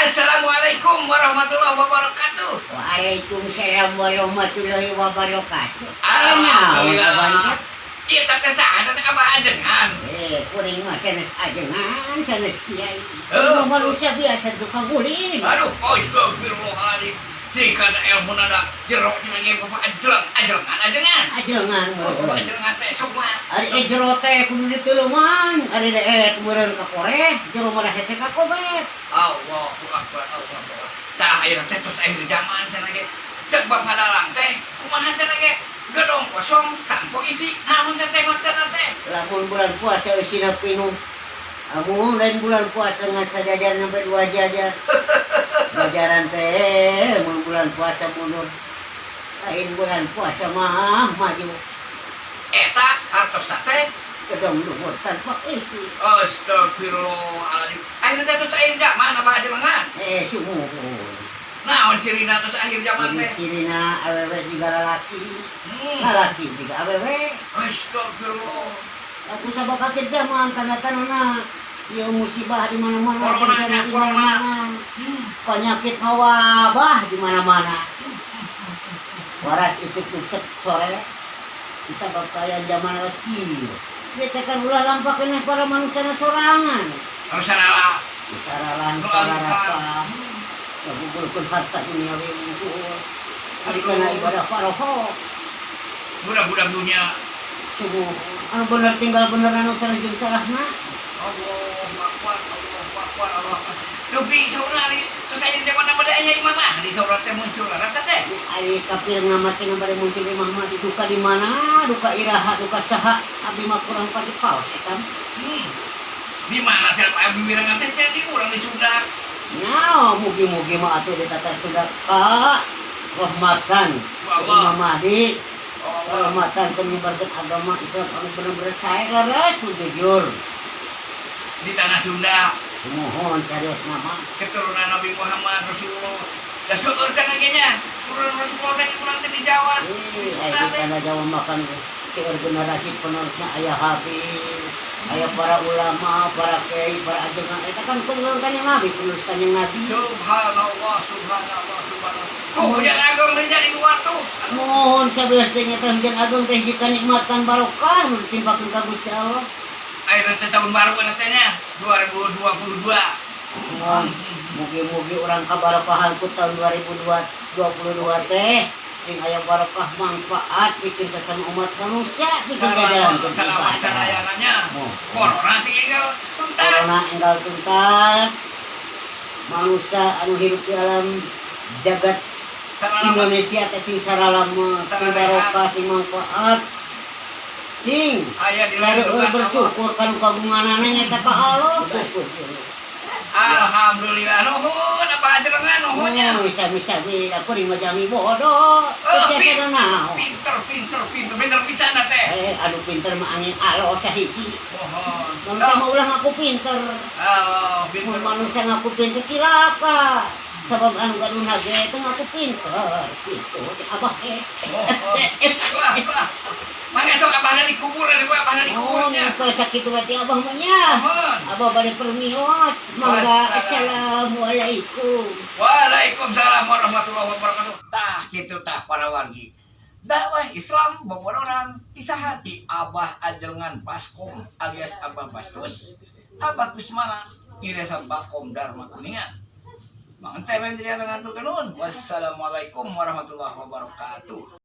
Assalamualaikum warahmatullahi wabarakatuh. Waalaikumsalam warahmatullahi wabarakatuh. Alhamdulillah. Iya, teh saha teh, Abah Ajengan? Eh, kuring mah sanes ajengan, sanes kiai. Oh. Manusia biasa tukang ulin. Aduh, astagfirullahaladzim. Jika ada ilmu nada jero cenah ge bapak ajeleng, ajelengan ajengan. Ajengan. Oh, ajelengan teh kumaha? Ari jero teh kudu ditulungan, ari meureun ka koreh, jero mah hese ka kobet. Allahu akbar, Allahu akbar. Tah, ayeuna teh tos akhir zaman cenah ge. Cek bapak dalang teh, kumaha cenah ge? Gedong kosong tanpa isi. Naon teh teh maksudna teh? Lamun bulan puasa eusina pinuh. Amun lain bulan puasa ngan sajajar sampai dua jajar. Jajaran teh mun bulan puasa mundur. Lain bulan puasa mah maju. Eta hartosna teh gedong luhur tanpa isi. Astagfirullahaladzim. Ayeuna teh tos akhir zaman, Abah Ajengan? Eh, sumuhun. Naon cirina tos akhir zaman teh? Ciri-cirina awewe juga lalaki, lalaki juga awewe. Astagfirullah. Aku sabab akhir zaman tanda-tandana ya musibah di mana-mana, Corona, bencana di corona. mana-mana, penyakit wabah di mana-mana. Waras isuk isuk sore, sabab kaya zaman harus ieu. Ieu teh kan ulah lampak keneh para manusia sorangan. Harus salah. Saralan sararapa. Ngagugulkeun harta duniawi unggul. Ari kana ibadah paroho. Budak-budak dunia. Subuh. Anu bener tinggal bener, anu salah jeung salahna. Allahu akbar, Allahu akbar, Allahu akbar. Dupi saurna ari terus aya zaman apa aya imam mah di saurna teh muncul rasa teh. Ari kafir ngamaceun bade muncul imah mah duka di mana, duka iraha, duka saha, abdi mah kurang pati paos eta. Di mana teh abdi mirengan teh di urang di Sunda? Nya, mugi-mugi mah atuh di tatar Sunda ka rahmatan Allah. Imam Mahdi. Allah. Rahmatan penyebarkan agama Islam anu bener-bener sae, leres, nu jujur. Di tanah Sunda. Mohon carios nama. Keturunan Nabi Muhammad Rasulullah. Da seueur kan ge nya. Keturunan Rasulullah teh urang teh di Jawa. Di Eh, Sunda aya di teh. tanah Jawa makan seueur generasi penerusna, aya Habib, aya para ulama, para kiai, para ajengan. Eta kan keturunan Kanjeng Nabi, penerus Kanjeng Nabi. Subhanallah, subhanallah, subhanallah. Tuh hujan agung teh jadi luar tuh. Mohon sabeus teh nyata hujan agung teh jika nikmatan barokah nu ditimpakeun ka Gusti Allah. Ayeuna teh tahun baru kana teh nya 2022. Mohon mugi-mugi urang kabarokahan ku tahun 2022 teh sing aya barokah, manfaat bikin sesama umat manusia, bikin jalan Salamat sarayananya. Mohon. Corona sing enggal tuntas. Corona enggal tuntas, manusia anu hirup di alam jagat Salamat. Indonesia teh sing saralamet, sing barokah, sing manfaat, sing Aya di sareueur lindungan Allah. Bersyukur kanu kagunganana nyata ka Allah. Alhamdulillah, nuhun apa ajengan, nuhunnya. Oh, bisa-bisa aku mah jami bodoh. Oh, Teu tiasa naon. Pinter, pinter, pinter, pinter pisan teh. Eh, aduh, pinter mah angin alo sahiji. Mohon. Manusia mah ulah ngaku pinter. Halo, pinter. Mun manusia ngaku pinter cilaka. Sabab anu gaduhna ge teu ngaku pinter. Gitu cek abah eh. Mohon. Wah, wah. Mangga sok abahna dikubur, ada gua abahna Oh, dikuburnya. teu sakitu berarti abah mah nya. Mohon. Abah bade permios. Mangga, assalamualaikum. Waalaikumsalam warahmatullahi wabarakatuh. Tah gitu tah para wargi. Dakwah Islam bobodoran kisah hati Abah Ajengan Baskom alias Abah Bastus, Abah Kusmana, Kiresa Bakom Dharma Kuningan. Mang Teh Mendria dengan. Wassalamualaikum warahmatullahi wabarakatuh.